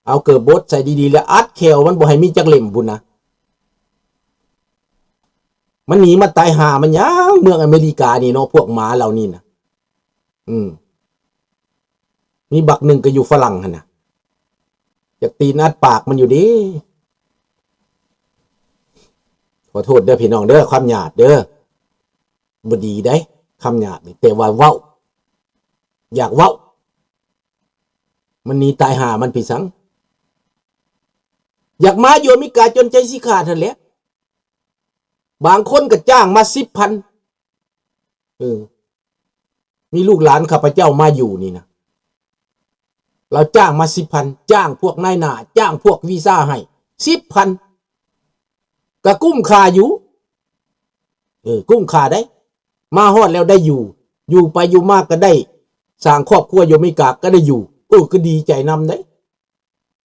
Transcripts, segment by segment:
ເອົາເກີບບົດໃສ່ດີໆ ແລ້ວອັດແຂ້ວມັນບໍ່ໃຫ້ມີຈັກເຫຼັ້ມພຸ້ນນະ. ມັນໜີມາຕາຍຫ່າມັນຫຍັງ ເມືອງອາເມລິການີ້ເນາະ ພວກໝາເຫຼົ່ານີ້ນະ. ອືມ ມີບັກໜຶ່ງກໍຢູ່ຝຣັ່ງຫັ້ນນະ ຢາກຕີນອັດປາກມັນຢູ່ເດ້. ຂໍໂທດເດີພີ່ນ້ອງເດີ ຄຳຫຍາບເດີ ບໍ່ດີໃດ ຄຳຫຍາບນີ້ ແຕ່ວ່າເວົ້າ ຢາກເວົ້າ. ມັນໜີຕາຍຫ່າມັນໄປສັງ? ຢາກມາຢູ່ອາເມລິກາຈົນໃຈຊິຂາດຫັ້ນແຫຼະ. ບາງຄົນກໍຈ້າງມາສິບພັນ ເອີ ມີລູກຫຼານຂ້າພະເຈົ້າມາຢູ່ນີ້ນະ ລາວຈ້າງມາສິບພັນ ຈ້າງພວກນາຍໜ້າ ຈ້າງພວກວີຊາໃຫ້ສິບພັນ ກໍກຸ້ມຄ່າຢູ່. ເອີ ກຸ້ມຄ່າໄດ໋ ມາຮອດແລ້ວໄດ້ຢູ່ ຢູ່ໄປຢູ່ມາກໍໄດ້ສ້າງຄອບຄົວຢູ່ອາເມລິກາ ກໍໄດ້ຢູ່ ເອີ ກໍດີໃຈນຳໄດ໋.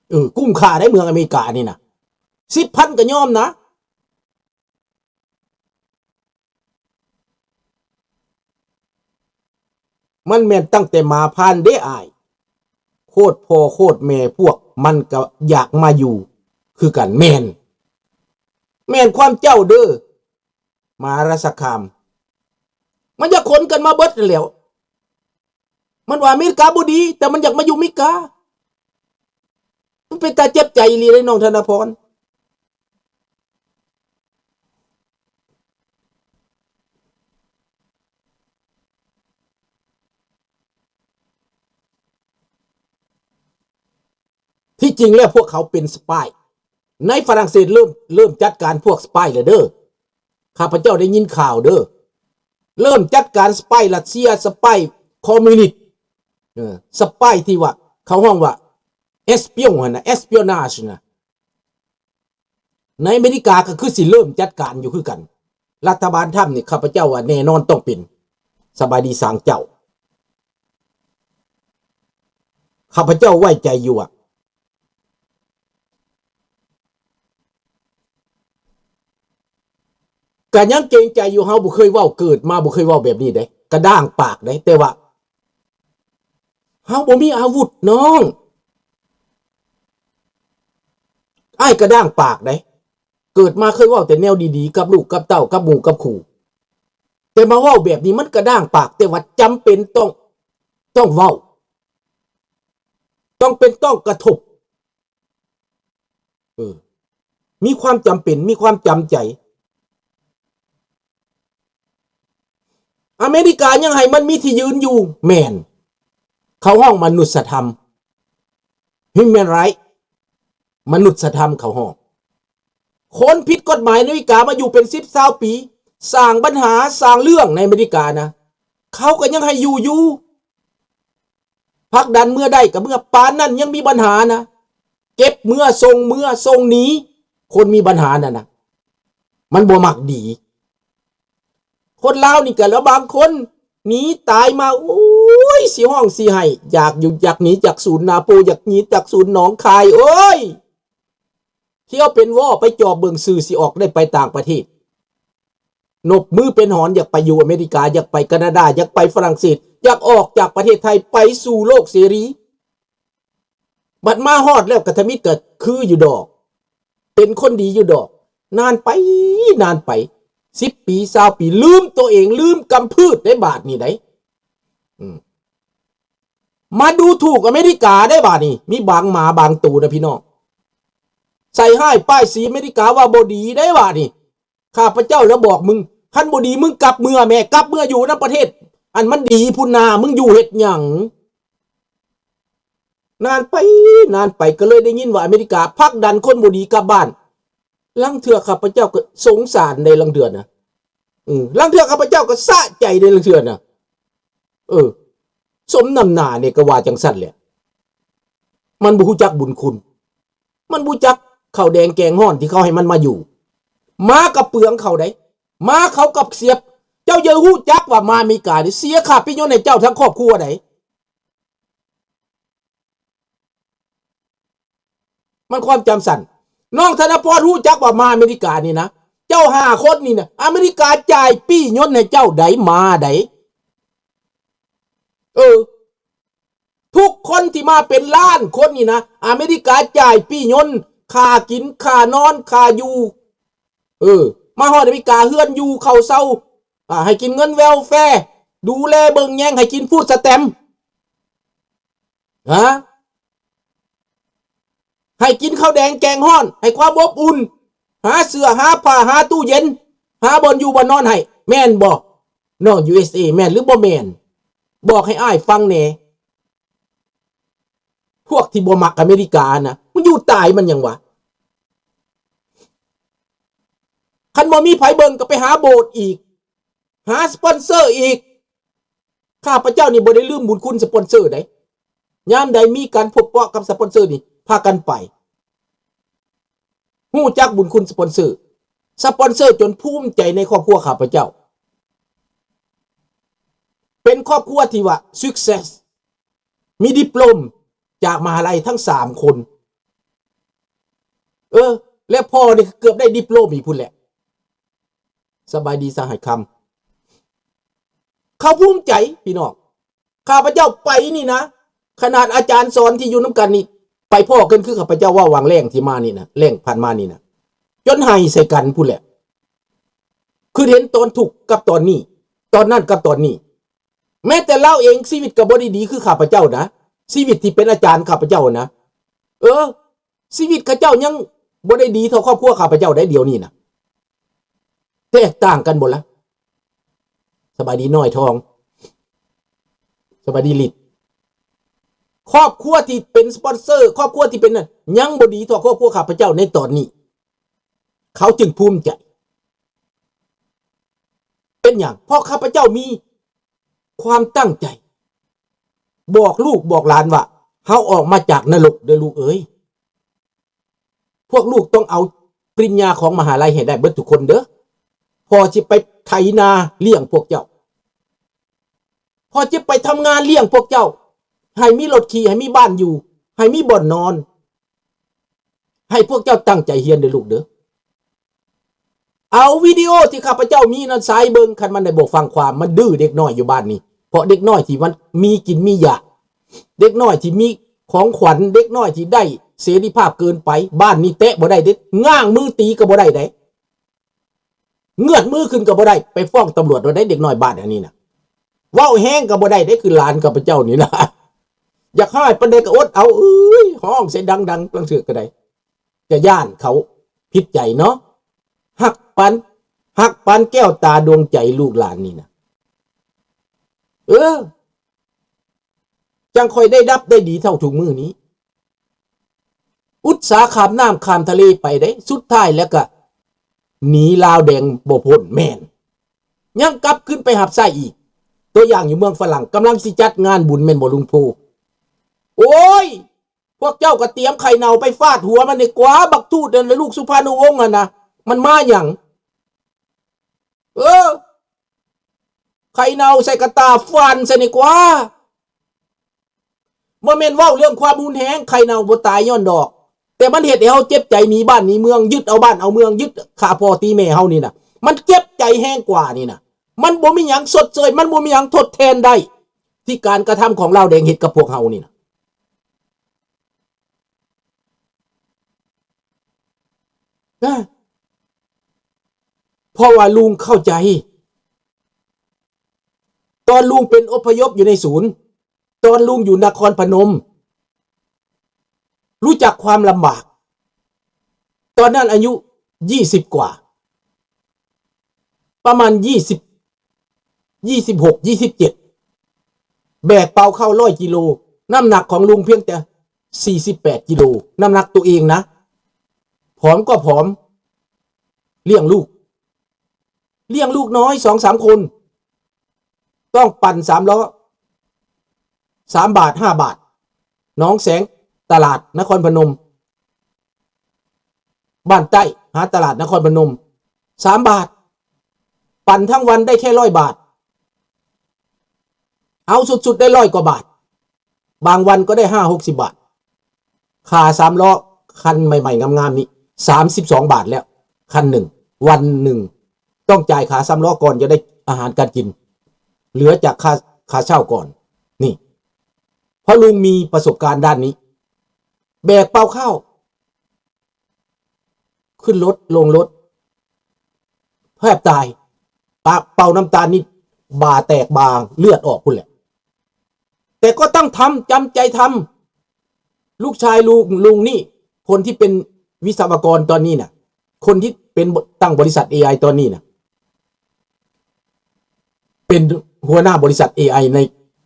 ເອີ ກຸ້ມຄ່າໄດ໋ ເມືອງອາເມລິການີ້ນະ ສິບພັນກໍຍອມນະ. ມັນແມ່ນຕັ້ງແຕ່ໝາພານເດ້ອ້າຍ ໂຄດພໍ່ໂຄດແມ່ພວກມັນກໍຢາກມາຢູ່ຄືກັນ. ແມ່ນ ແມ່ນຄວາມເຈົ້າເດີ ມະຫາລາຊະຄາມ ມັນຢາກຂົນກັນມາເບິດຫັ້ນແຫຼ້ວ. ມັນວ່າອາເມລິກາບໍ່ດີ ແຕ່ມັນຢາກມາຢູ່ອາເມລິກາ. ມັນເປັນຕາເຈັບໃຈອີ່ຫຼີເດ້ນ້ອງທະນະພອນ. ທີ່ຈິງແລ້ວພວກເຂົາເປັນສະປາຍ ໃນຝຣັ່ງເສດເລີ່ມ ເລີ່ມຈັດການພວກສະປາຍແລ້ວເດີ. ຂ້າພະເຈົ້າໄດ້ຍິນຂ່າວເດີ ເລີ່ມຈັດການສະປາຍຣັດເຊຍ ສະປາຍຄອມມິວນິດ ເອີ ສະປາຍທີ່ວ່າເຂົາຮ້ອງວ່າ espionage ຫັ້ນນະ espionage ນະ. ໃນອາເມລິກາກໍຄືຊິເລີ່ມຈັດການຢູ່ຄືກັນ. ລັດຖະບານທຳນີ້ ຂ້າພະເຈົ້າວ່າແນ່ນອນຕ້ອງເປັນ. ສະບາຍດີສາງເຈົ້າ. ຂ້າພະເຈົ້າໄວ້ໃຈຢູ່ອະ. ກໍຍັງເກງໃຈຢູ່. ເຮົາບໍ່ເຄີຍເວົ້າ ເກີດມາບໍ່ເຄີຍເວົ້າແບບນີ້ເດ້ ກະດ້າງປາກເດ້ ແຕ່ວ່າ ເຮົາບໍ່ມີອາວຸດນ້ອງ ອ້າຍກະດ້າງປາກເດ້. ເກີດມາເຄີຍເວົ້າແຕ່ແນວດີໆ ກັບລູກກັບເຕົ້າ ກັບໝູ່ກັບຄູ່ ແຕ່ມາເວົ້າແບບນີ້ມັນກະດ້າງປາກ ແຕ່ວ່າຈຳເປັນຕ້ອງ ຕ້ອງເວົ້າ ຕ້ອງເປັນຕ້ອງກະທົບ. ເອີ ມີຄວາມຈຳເປັນ ມີຄວາມຈຳໃຈ. ອາເມລິກາຍັງໃຫ້ມັນມີທີ່ຢືນຢູ່ ແມ່ນ ເຂົາຮ້ອງມະນຸດສະທຳ human right ມະນຸດສະທຳເຂົາຮ້ອງ. ຄົນຜິດກົດໝາຍໃນອາເມລິກາມາຢູ່ເປັນສິບຊາວປີ ສ້າງບັນຫາ ສ້າງເລື່ອງໃນອາເມລິການະ ເຂົາກໍຍັງໃຫ້ຢູ່ຢູ່. ຜັກດັນເມືອໄດ້ກໍເມືອ ປານນັ້ນຍັງມີບັນຫານະ ເກັບເມືອ ສົ່ງເມືອ ສົ່ງໜີ ຄົນມີບັນຫານັ້ນນະ ມັນບໍ່ມັກດີ. ຄົນລາວນີ້ກໍລະບາງຄົນໜີຕາຍມາ ໂອ້ຍ ຊິຮ້ອງຊິໄຫ້ ຢາກຢູ່ ຢາກໜີຈາກສູນນາໂພ ຢາກໜີຈາກສູນໜອງຄາຍ ໂອ້ຍ ທ່ຽວເປັນວໍ້ໄປຈອບເບິ່ງຊື່ຊິອອກໄດ້ໄປຕ່າງປະເທດ. ນົບມືເປັນຫອນ ຢາກໄປຢູ່ອາເມລິກາ ຢາກໄປການາດາ ຢາກໄປຝຣັ່ງເສດ ຢາກອອກຈາກປະເທດໄທໄປສູ່ໂລກເສລີ. ບັດມາຮອດແລ້ວກະທຳອິດກະຄືຢູ່ດອກ ເປັນຄົນດີຢູ່ດອກ. ນານໄປ ນານໄປ ສິບປີ ຊາວປີ ລືມໂຕເອງ ລືມກຳພືດໄດ້ບາດນີ້ໄດ໋. ອືມ ມາດູຖູກອາເມລິກາໄດ້ບາດນີ້. ມີບາງໝາບາງໂຕນະພີ່ນ້ອງ ໃສ່ຮ້າຍປ້າຍສີອາເມລິກາວ່າບໍ່ດີໄດ້ບາດນີ້. ຂ້າພະເຈົ້າລະບອກມຶງ ຄັນບໍ່ດີມຶງກັບເມືອແມ້ ກັບເມືອຢູ່ນຳປະເທດອັນມັນດີພຸ້ນນາ ມຶງຢູ່ເຮັດຫຍັງ? ນານໄປ ນານໄປ ກໍເລີຍໄດ້ຍິນວ່າອາເມລິກາຜັກດັນຄົນບໍ່ດີກັບບ້ານ. ລາງເທື່ອຂ້າພະເຈົ້າກໍສົງສານໄດ໋ ລາງເທື່ອນະ ເອີ ລາງເທື່ອຂ້າພະເຈົ້າກໍສະໃຈໄດ໋ ລາງເທື່ອນະ. ເອີ ສົມນ້ຳໜ້ານີ້ ກໍວ່າຈັ່ງຊັ້ນແຫຼະ. ມັນບໍ່ຮູ້ຈັກບຸນຄຸນ ມັນບໍ່ຈັກເຂົ້າແດງແກງຮ້ອນທີ່ເຂົາໃຫ້ມັນມາຢູ່. ມາກໍເປືອງເຂົາໄດ໋ ມາເຂົາກໍເສຍ. ເຈົ້າຢ່າຮູ້ຈັກວ່າມາອາເມລິການີ້ເສຍຄ່າປີ້ຍົນໃຫ້ເຈົ້າທັງຄອບຄົວໄດ໋. ມັນຄວາມຈຳສັ້ນ. ນ້ອງທະນະພອນຮູ້ຈັກວ່າມາອາເມລິການີ້ນະ ເຈົ້າຫ້າຄົນນີ້ນະ ອາເມລິກາຈ່າຍປີ້ຍົນໃຫ້ເຈົ້າໄດ໋ ມາໄດ໋. ເອີ ທຸກຄົນທີ່ມາເປັນລ້ານຄົນນີ້ນະ ອາເມລິກາຈ່າຍປີ້ຍົນ ຄ່າກິນ ຄ່ານອນ ຄ່າຢູ່ ເອີ ມາຮອດອາເມລິກາ ເຮືອນຢູ່ເຂົ້າເຊົາ ອາ ໃຫ້ກິນເງິນແວລແຟ ດູແລເບິ່ງແຍງ ໃຫ້ກິນຟູດສະແຕັມ ຮະ ໃຫ້ກິນເຂົ້າແດງແກງຮ້ອນ ໃຫ້ຄວາມອົບອຸ່ນ ຫາເສື້ອ ຫາຜ້າ ຫາຕູ້ເຢັນ ຫາບ່ອນຢູ່ບ່ອນນອນໃຫ້ ແມ່ນບໍ່ ນ້ອງ ຢູເອສເອ ແມ່ນຫຼືບໍ່ແມ່ນ? ບອກໃຫ້ອ້າຍຟັງແດ່. ພວກທີ່ບໍ່ມັກອາເມລິການະ ມັນຢູ່ຕາຍມັນຫຍັງວະ? ຄັນບໍ່ມີໃຜເບິ່ງກໍໄປຫາໂບດອີກ ຫາສະປອນເຊີອີກ. ຂ້າພະເຈົ້ານີ້ບໍ່ໄດ້ລືມບຸນຄຸນສະປອນເຊີໃດ. ຍາມໃດມີການພົບເປາະກັບສະປອນເຊີນີ້ ພາກັນໄປ. ຮູ້ຈັກບຸນຄຸນສະປອນເຊີ. ສະປອນເຊີຈົນພູມໃຈໃນຄອບຄົວຂ້າພະເຈົ້າ. ເປັນຄອບຄົວທີ່ວ່າ success ມີດິບໂລມຈາກມະຫາໄລທັງສາມຄົນ. ເອີ ແລະພໍ່ນີ້ເກືອບໄດ້ດິບໂລມອີກພຸ້ນແຫຼະ. ສະບາຍດີສະຫາຍຄຳ. ເຂົາພູມໃຈພີ່ນ້ອງ. ຂ້າພະເຈົ້າໄປນີ້ນະ ຂະໜາດອາຈານສອນທີ່ຢູ່ນຳກັນນີ້ ໄປພໍ້ກັນຄືຂ້າພະເຈົ້າເວົ້າຫວ່າງແລງທີ່ມານີ້ນະ ແລງຜ່ານມານີ້ນະ ຈົນໄຫ້ໃສ່ກັນພຸ້ນແຫຼະ. ຄືເຫັນຕອນທຸກກັບຕອນນີ້ ຕອນນັ້ນກັບຕອນນີ້. ແມ້ແຕ່ລາວເອງຊີວິດກໍບໍ່ໄດ້ດີຄືຂ້າພະເຈົ້ານະ ຊີວິດທີ່ເປັນອາຈານຂ້າພະເຈົ້ານະ. ເອີ ຊີວິດເຂົາເຈົ້າຍັງບໍ່ໄດ້ດີເທົ່າຄອບຄົວຂ້າພະເຈົ້າໃດດຽວນີ້ນະ. ແຕກຕ່າງກັນບໍ່ລະ? ສະບາຍດີນ້ອຍທອງ. ສະບາຍດີລິດ. ຄອບຄົວທີ່ເປັນສະປອນເຊີ ຄອບຄົວທີ່ເປັນນັ້ນ ຍັງບໍ່ດີເທົ່າຄອບຄົວຂ້າພະເຈົ້າໃນຕອນນີ້. ເຂົາຈຶ່ງພູມໃຈ. ເປັນຫຍັງ? ເພາະຂ້າພະເຈົ້າມີຄວາມຕັ້ງໃຈ ບອກລູກບອກຫຼານວ່າ ເຮົາອອກມາຈາກນະລົກເດີລູກເອີຍ. ພວກລູກຕ້ອງເອົາປະລິນຍາຂອງມະຫາໄລໃຫ້ໄດ້ເບິດທຸກຄົນເດີ. ພໍ່ຊິໄປໄຖນາລ້ຽງພວກເຈົ້າ. ພໍ່ຊິໄປທຳງານລ້ຽງພວກເຈົ້າ ໃຫ້ມີລົດຂີ່ ໃຫ້ມີບ້ານຢູ່ ໃຫ້ມີບ່ອນນອນ. ໃຫ້ພວກເຈົ້າຕັ້ງໃຈຮຽນເດີລູກເດີ. ເອົາວິດີໂອທີ່ຂ້າພະເຈົ້າມີນັ້ນສາຍເບິ່ງ ຄັນມັນໄດ້ບໍ່ຟັງຄວາມ ມັນດື້ເດັກນ້ອຍຢູ່ບ້ານນີ້ ເພາະເດັກນ້ອຍທີ່ມັນມີກິນມີຢາກ ເດັກນ້ອຍທີ່ມີຂອງຂວັນ ເດັກນ້ອຍທີ່ໄດ້ເສລີພາບເກີນໄປ ບ້ານນີ້ແຕະບໍ່ໄດ້ເດ້ ງາງມືຕີກໍບໍ່ໄດ້ເດ້. ເງືອດມືຂຶ້ນກໍບໍ່ໄດ້ ໄປຟ້ອງຕຳຫຼວດໂລດໄດ້ເດັກນ້ອຍບ້ານອັນນີ້ນະ. ເວົ້າແຮງກໍບໍ່ໄດ້ເດ້ ຄືຫຼານຂ້າພະເຈົ້ານີ້ນະ. ຢາກຮ້າຍປານໃດກໍອົດເອົາ ເອີຍ ຮ້ອງໃສ່ດັງໆ ລາງເທື່ອກໍໄດ້. ຈະຢ້ານເຂົາຜິດໃຈເນາະ. ຮັກປານ ຮັກປານແກ້ວຕາດວງໃຈລູກຫຼານນີ້ນະ. ເອີ. ຈັ່ງຄ່ອຍໄດ້ດັບໄດ້ດີເທົ່າທຸກມື້ນີ້. ອຸດສາຂ້າມນ້ຳຂ້າມທະເລໄປເດ້ ສຸດທ້າຍແລ້ວກະໜີລາວແດງບໍ່ພົ້ນ ແມ່ນ ຍັງກັບຄືນໄປຮັບໃຊ້ອີກ. ຕົວຢ່າງຢູ່ເມືອງຝຣັ່ງ ກຳລັງຊິຈັດງານບຸນແມ່ນບໍ່ລຸງໂພ? ໂອ້ຍ ພວກເຈົ້າກໍຕຽມໄຂ່ເນົ່າໄປຟາດຫົວມັນດີກວ່າ ບັກທູດນັ້ນ ແລະ ລູກສຸພານຸວົງຫັ້ນນະ ມັນມາຫຍັງ? ເອີ ໄຂ່ເນົ່າໃສ່ກະຕ່າຟານໃສ່ນີ້ກວ່າ. ບໍ່ແມ່ນເວົ້າເລື່ອງຄວາມຮຸນແຮງ ໄຂ່ເນົ່າບໍ່ຕາຍຍ້ອນດອກ ແຕ່ມັນເຮັດໃຫ້ເຮົາເຈັບໃຈ ໜີບ້ານໜີເມືອງ ຍຶດເອົາບ້ານເອົາເມືອງ ຍຶດຂ້າພໍ່ຕີແມ່ເຮົານີ້ນະ ມັນເຈັບໃຈແຮງກວ່ານີ້ນະ. ມັນບໍ່ມີຫຍັງຊົດເຊີຍ ມັນບໍ່ມີຫຍັງທົດແທນໄດ້ ທີ່ການກະທຳຂອງລາວແດງເຮັດກັບພວກເຮົານີ້ນະ. ນະ ເພາະວ່າລຸງເຂົ້າໃຈ ຕອນລຸງເປັນອົບພະຍົບຢູ່ໃນສູນ ຕອນລຸງຢູ່ນະຄອນພະນົມ ຮູ້ຈັກຄວາມລຳບາກ ຕອນນັ້ນອາຍຸ ຊາວ ຊາວກວ່າ ປະມານ ຊາວ ຊາວຫົກ ຊາວເຈັດ ແບກເປົາເຂົ້າ ຮ້ອຍກິໂລ ນ້ຳໜັກຂອງລຸງພຽງແຕ່ ສີ່ສິບແປດກິໂລ ນ້ຳໜັກໂຕເອງນະ ຜອມກໍຜອມ ລ້ຽງລູກ ລ້ຽງລູກນ້ອຍ ສອງສາມຄົນ ຕ້ອງປັ່ນສາມລໍ້ ສາມບາດ ຫ້າບາດ ໜອງແສງ ຕະຫຼາດນະຄອນພະນົມ ບ້ານໃຕ້ ຫາຕະຫຼາດນະຄອນພະນົມ ສາມບາດ ປັ່ນທັງວັນໄດ້ແຄ່ຮ້ອຍບາດ ເອົາສຸດໆໄດ້ຮ້ອຍກວ່າບາດ ບາງວັນກໍໄດ້ຫ້າຫົກສິບບາດ ຄ່າສາມລໍ້ຄັນໃໝ່ໆງາມໆນີ້ ສາມສິບສອງບາດແລ້ວ ຄັນໜຶ່ງ ວັນໜຶ່ງ ຕ້ອງຈ່າຍຄ່າສາມລໍ້ກ່ອນຈະໄດ້ອາຫານການກິນ ເຫຼືອຈາກຄ່າ ຄ່າເຊົ່າກ່ອນ ນີ້ ເພາະລຸງມີປະສົບການດ້ານນີ້ ແບກເປົາເຂົ້າ ຂຶ້ນລົດ ລົງລົດ ແທບຕາຍ ປະ ເປົ່ານ້ຳຕານນີ້ ບ່າແຕກ ບ່າເລືອດອອກພຸ້ນແຫຼະ. ແຕ່ກໍຕ້ອງທຳ ຈຳໃຈທຳ. ລູກຊາຍລຸງ ລຸງນີ້ ຄົນທີ່ເປັນວິສະວະກອນຕອນນີ້ນະ ຄົນທີ່ເປັນ ຕັ້ງບໍລິສັດເອໄອຕອນນີ້ນະ ເປັນຫົວໜ້າບໍລິສັດເອໄອໃນ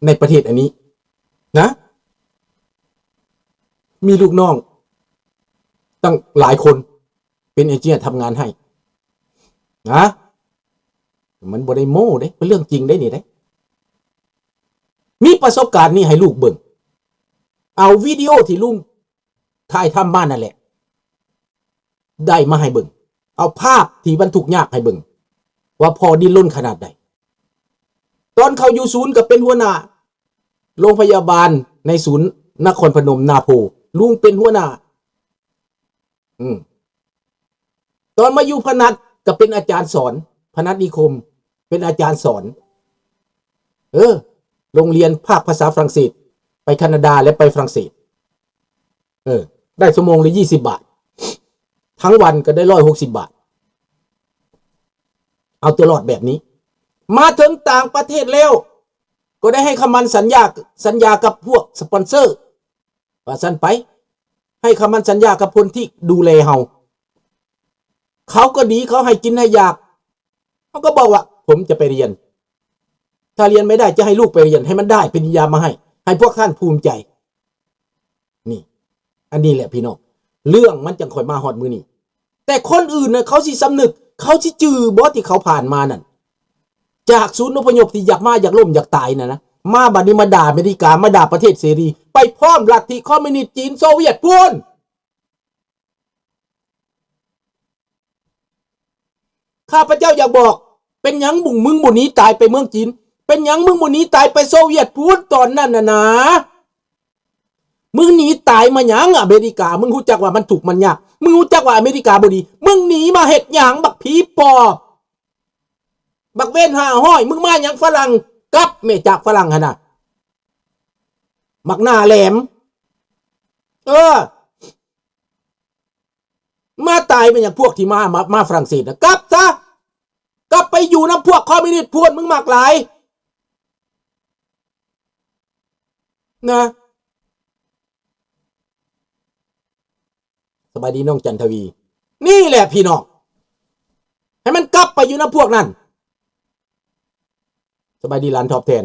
ໃນປະເທດອັນນີ້ນະ ມີລູກນ້ອງຕັ້ງຫຼາຍຄົນ ເປັນເອເຈນທຳງານໃຫ້ນະ. ມັນບໍ່ໄດ້ໂມ້ເດ້ ເປັນເລື່ອງຈິງເດ້ນີ້ເດ້. ມີປະສົບການນີ້ໃຫ້ລູກເບິ່ງ ເອົາວິດີໂອທີ່ລຸງຖ່າຍທຳມານັ້ນແຫຼະ ໄດ້ມາໃຫ້ເບິ່ງ ເອົາພາບທີ່ມັນທຸກຍາກໃຫ້ເບິ່ງ ວ່າພໍ່ດີ້ນລົນຂະໜາດໃດ. ຕອນເຂົາຢູ່ສູນກໍເປັນຫົວໜ້າໂລງພະຍາບານໃນສູນນະຄອນພະນົມນາໂພ ລຸງເປັນຫົວໜ້າ ອືມ ຕອນມາຢູ່ພະນັດກໍເປັນອາຈານສອນ ພະນັດນິຄົມ ເປັນອາຈານສອນ ເອີ ໂຮງຮຽນພາກພາສາຝຣັ່ງເສດ ໄປຄານາດາ ແລະ ໄປຝຣັ່ງເສດ ເອີ ໄດ້ຊົ່ວໂມງລະຊາວບາດ ທັງວັນກໍໄດ້ຮ້ອຍຫົກສິບບາດ ເອົາຕົວລອດແບບນີ້. ມາເຖິງຕ່າງປະເທດແລ້ວ ກໍໄດ້ໃຫ້ຄຳໝັ້ນສັນຍາ ສັນຍາກັບພວກສະປອນເຊີ ວ່າຊັ້ນໄປ ໃຫ້ຄຳໝັ້ນສັນຍາກັບຄົນທີ່ດູແລເຮົາ ເຂົາກໍດີ ເຂົາໃຫ້ກິນໃຫ້ຢາກ ເຮົາກໍບອກວ່າ ຜົມຈະໄປຮຽນ ຖ້າຮຽນໄມ່ໄດ້ ຈະໃຫ້ລູກໄປຮຽນ ໃຫ້ມັນໄດ້ປະລິນຍາມາໃຫ້ ໃຫ້ພວກທ່ານພູມໃຈ. ນີ້ ອັນນີ້ແຫຼະພີ່ນ້ອງ ເລື່ອງມັນຈັ່ງຄ່ອຍມາຮອດມື້ນີ້. ແຕ່ຄົນອື່ນນະ ເຂົາຊິສຳນຶກ ເຂົາຊິຈື່ບໍ່ທີ່ເຂົາຜ່ານມານັ້ນ ຈາກສູນອົບພະຍົບທີ່ຢາກມາ ຢາກລົ້ມ ຢາກຕາຍນັ້ນນະ ມາບັດນີ້ມາດ່າອາເມລິກາ ມາດ່າປະເທດເສລີ ໄປພ້ອມລັດທິຄອມມິວນິດຈີນໂຊວຽດພຸ້ນ. ຂ້າພະເຈົ້າຢາກບອກ ເປັນຫຍັງມຶງ ມຶງບໍ່ໜີຕາຍໄປເມືອງຈີນ? ເປັນຫຍັງມຶງບໍ່ໜີຕາຍໄປໂຊວຽດພຸ້ນຕອນນັ້ນນະນາ? ມຶງໜີຕາຍມາຫຍັງອາເມລິກາ? ມຶງຮູ້ຈັກວ່າມັນທຸກມັນຍາກ? ມຶງຮູ້ຈັກວ່າອາເມລິກາບໍ່ດີ? ມຶງໜີມາເຮັດຫຍັງບັກຜີປອບ? ບັກເວນຫ້າຮ້ອຍ ມຶງມາຫຍັງຝຣັ່ງ? ກັບແມ້ຈາກຝຣັ່ງຫັ້ນນະ ບັກໜ້າແຫຼມ. ເອີ ມາຕາຍແມ່ນຫຍັງ ພວກທີ່ມາ ມາ ມາຝຣັ່ງເສດນະ? ກັບຊະ ກັບໄປຢູ່ນຳພວກຄອມມິວນິດພຸ້ນ ມຶງມັກຫຼາຍນະ. ສະບາຍດີນ້ອງຈັນທະວີ. ນີ້ແຫຼະພີ່ນ້ອງ ໃຫ້ມັນກັບໄປຢູ່ນຳພວກນັ້ນ. ສະບາຍດີຫຼານຕອບແທນ.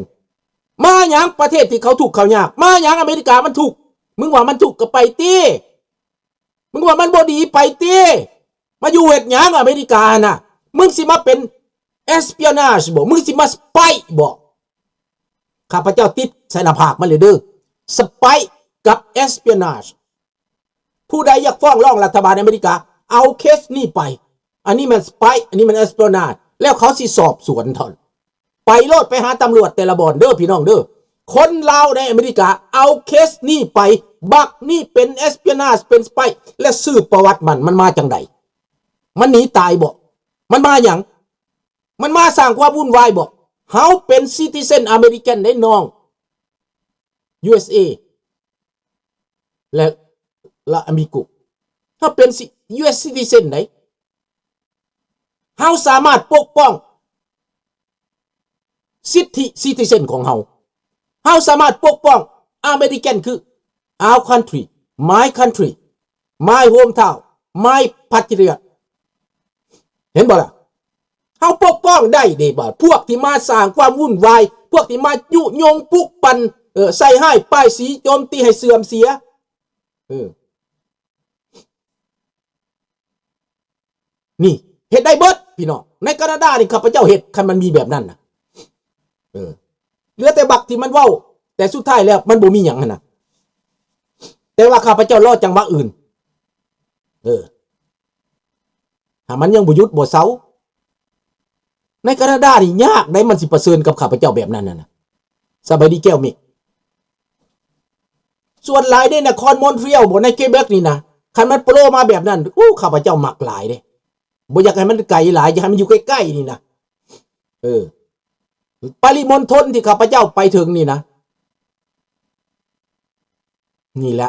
ມາຫຍັງປະເທດທີ່ເຂົາທຸກເຂົາຍາກ? ມາຫຍັງອາເມລິກາມັນທຸກ? ມຶງວ່າມັນທຸກກໍໄປຕິ. ມຶງວ່າມັນບໍ່ດີໄປຕິ. ມາຢູ່ເຮັດຫຍັງອາເມລິກາຫັ້ນນະ? ມຶງຊິມາເປັນ espionage ບໍ? ມຶງຊິມາ spy ບໍ? ຂ້າພະເຈົ້າຕິດໃສ່ໜ້າຜາກມັນເລີຍເດີ spy ກັບ espionage. ຜູ້ໃດຢາກຟ້ອງຮ້ອງລັດຖະບານອາເມລິກາ ເອົາເຄສນີ້ໄປ. ອັນນີ້ແມ່ນ spy ອັນນີ້ແມ່ນ espionage ແລ້ວເຂົາຊິສອບສວນທ່ານ. ໄປໂລດ ໄປຫາຕຳຫຼວດແຕ່ລະບ່ອນເດີພີ່ນ້ອງເດີ. ຄົນລາວໃນອາເມລິກາເອົາເຄສນີ້ໄປ. ບັກນີ້ເປັນ espionage ເປັນ spy ແລະ ສືບປະຫວັດມັນ ມັນມາຈັ່ງໃດ? ມັນໜີຕາຍບໍ? ມັນມາຫຍັງ? ມັນມາສ້າງຄວາມວຸ່ນວາຍບໍ? ເຮົາເປັນ citizen ອາເມລິກັນເດ້ນ້ອງ USA ແລະ ລະອາມິໂກ ເຮົາເປັນ US citizen ໃດ. ເຮົາສາມາດປົກປ້ອງສິດທິ citizen ຂອງເຮົາ. ເຮົາສາມາດປົກປ້ອງອາເມລິກັນ ຄື our country, my country, my hometown, my patriot. ເຫັນບໍ່ລະ? ເຮົາປົກປ້ອງໄດ້ເດ້. ບາດພວກທີ່ມາສ້າງຄວາມວຸ່ນວາຍ, ພວກທີ່ມາຍຸຍົງປຸກປັ່ນ, ເອີ, ໃສ່ຮ້າຍປ້າຍສີ, ໂຈມຕີໃຫ້ເສື່ອມເສຍ, ເອີ, ນີ້ເຮັດໄດ້ເບິດພີ່ນ້ອງ. ໃນການາດານີ້ ຂ້າພະເຈົ້າເຮັດ, ຄັນມັນມີແບບນັ້ນນະ, ເອີ, ເຫຼືອແຕ່ບັກທີ່ມັນເວົ້າ, ແຕ່ສຸດທ້າຍແລ້ວມັນບໍ່ມີຫຍັງຫັ້ນນະ. ແຕ່ວ່າຂ້າພະເຈົ້າລໍຈັງຫວະອື່ນ, ເອີ. ຖ້າມັນຍັງບໍ່ຢຸດບໍ່ເຊົາ, ໃນການາດານີ້ຍາກໃດມັນຊິປະເຊີນກັບຂ້າພະເຈົ້າແບບນັ້ນນະ. ສະບາຍດີແກ້ວເມກ. ສ່ວນຫຼາຍໃນນະຄອນມອນທຣີອອລບໍ ໃນເຄເບັກນີ້ນະ, ຄັນມັນໂປໂລມາແບບນັ້ນ, ໂອ້, ຂ້າພະເຈົ້າມັກຫຼາຍເດ້. ບໍ່ຢາກໃຫ້ມັນໄກຫຼາຍ, ຢາກໃຫ້ມັນຢູ່ໃກ້ໆນີ້ນະ. ເອີ, ປະລິມົນທົນທີ່ຂ້າພະເຈົ້າໄປເຖິງນີ້ນະ, ນີ້ແຫຼະ